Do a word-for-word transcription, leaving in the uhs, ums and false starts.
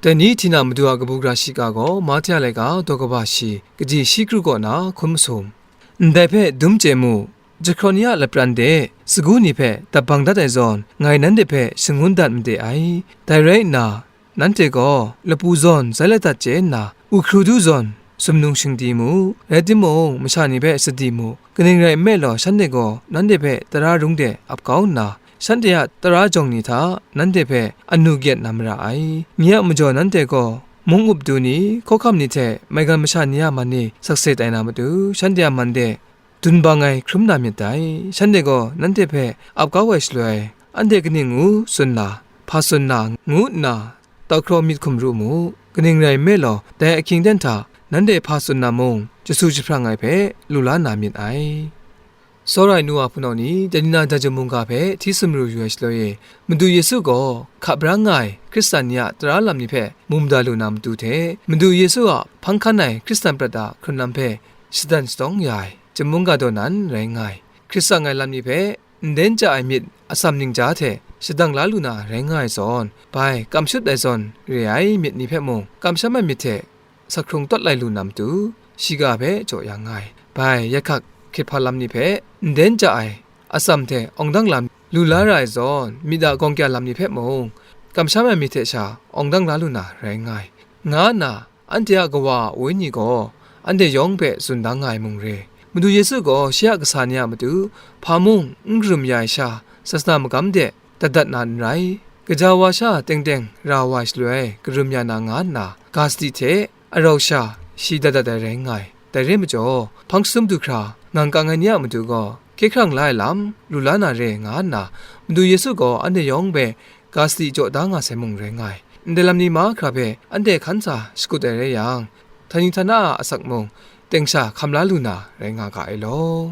Dai ni hti na madu a kabu gara shiga gaw Mahte a laika daw kaba shi, kaji shi kru kaw na hkun masum. Ndai hpe dum chye mu, jahkraw ni a lapran de sagu ni hpe dap bang dat ai zawn, ngai nanhte hpe shangun dat made ai. Dai rai nna, nanhte gaw lapu zawn zai la dat chye nna, uhkru du zawn sumnung shingdi mu. Rai timung, masha ni hpe sadi mu, kaning rai nme law, shanhte gaw nanhte hpe tara rung de ap kau nna, shanhte a tara jawng ni hta nanhte hpe anu gyet na mara ai. Nye a majaw nanhte gaw mung up du ni, hkawhkam ni hte maigan masha ni a man e sakse tai na matu, shanhte a man de dun bang ai hkrum na myit dai. Shanhte gaw nanhte hpe ap kau ai shaloi, anhte kaning ngu tsun na, hpa tsun na, ngu nna tau hkraw myit hkum ru mu. Kaning rai nme law, dai ahkying ten hta nanhte hpa tsun na mung, jasu jahprang ai hpe lu la na myit ai. Tsawra ai nu wa hpunau ni, dai ni na Daja mungga hpe hti sumru yu ai shaloi e, Madu Yesu gaw hka brang nga ai Hkristan ni a tara lam ni hpe mu mada lu na matu hte, Madu Yesu a hpang hkan ai Hkristan prat a hkrun lam hpe shadan shatawng ya ai, chyum mungga daw nan rai nga ai. Hkrit tsang ai lam ni hpe nden ja ai myit atsam ningja hte shadang la lu na rai nga ai zawn, bai kamshut ai zawn re ai myit ni hpe mung, kamsham ai myit hte sa hkrung tawt lai lu na matu, shiga hpe jaw ya nga ai. Bai yakhak hkrit hpa lam ni hpe nden ja ai atsam hte awng dang lam lu la ra ai zawn, myit a gawng kya lam ni hpe mung, kamsham ai myit hte sha awng dang la lu na rai nga ai, nga nna anhte a Kawa a Wenyi gaw anhte yawng hpe tsun da nga ai mung re. Madu Yesu gaw shi a kasa ni a matu hpa mung n karum ya ai sha, sasana magam de dat dat na n rai. Gaja wa sha teng teng ra wa ai shaloi, karum ya na nga nna, ga sadi hte arau sha shi dat dat ai rai nga ai. Dai re majaw, hpang sum du hkra ngang kang ai ni a matu gaw, hkye hkrang la ai lam lu la na re nga nna, Madu Yesu gaw anhte yawng hpe ga sadi jaw da nga sai mung rai nga ai. Ndai lam ni mahkra hpe anhte hkan sa shakut ai rai yang, htani htana a asak mung teng sha hkam la lu na rai nga ga ai law.